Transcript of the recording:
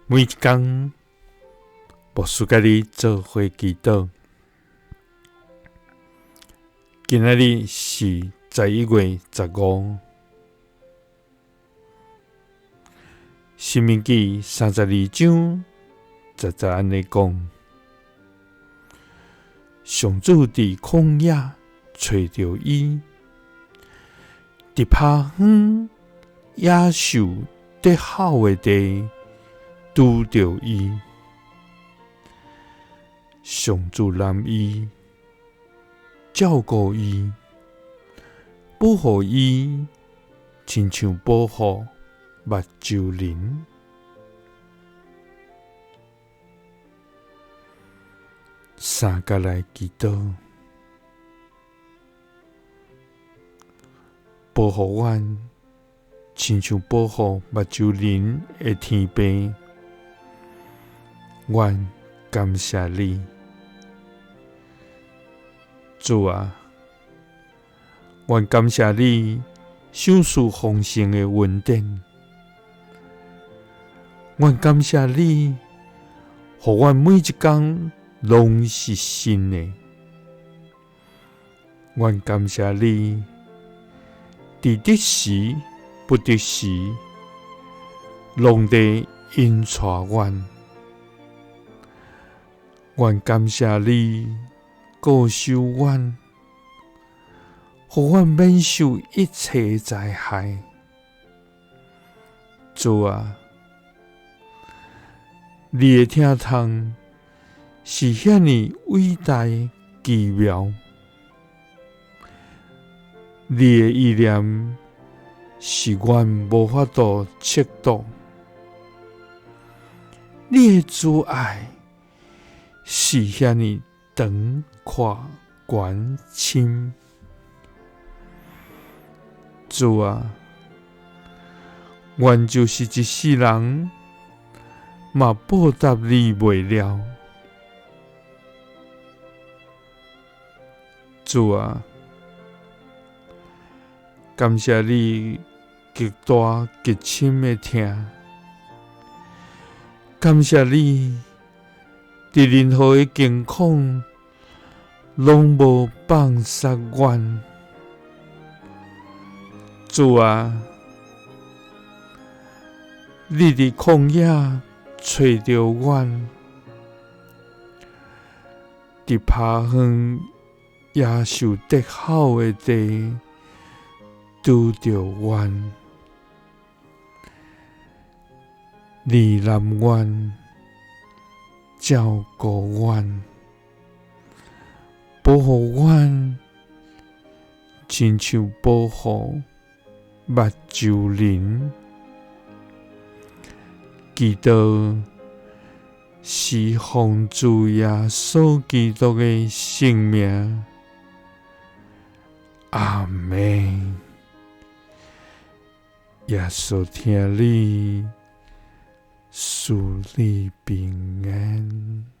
每一工，牧师佮你做伙祈祷。今仔日是11月15，申命记32章10节按呢讲：上主伫旷野揣著伊，伫拍远野兽得吼的地拄著伊。上主揽伊，照顾伊，保护伊，亲像保护目睭仁。三角来祈祷，保护阮，亲像保护目睭仁的天父，阮感谢你，主啊，阮感谢你赏赐丰盛的恩典，阮感谢你，予阮每一工拢是新的。阮感谢你，伫得时不得时，拢伫引带阮。阮感谢你顾守阮，予阮免受一切灾害。主啊，你的疼痛是遐尔伟大奇妙，你的意念是阮无法度测度，你的慈爱是遐尔长阔悬深。主啊，阮就是一世人，嘛报答你袂了。主啊，感谢你极大极深的疼，感谢你伫任何的境况拢无放杀阮。主啊，你伫旷野揣著阮，伫拍远野兽得吼的地拄著阮，你揽阮，照顾阮，保护阮，亲像保护目睭仁。祈祷是奉主耶稣基督的圣名，阿们。耶稣疼你，赐你平安。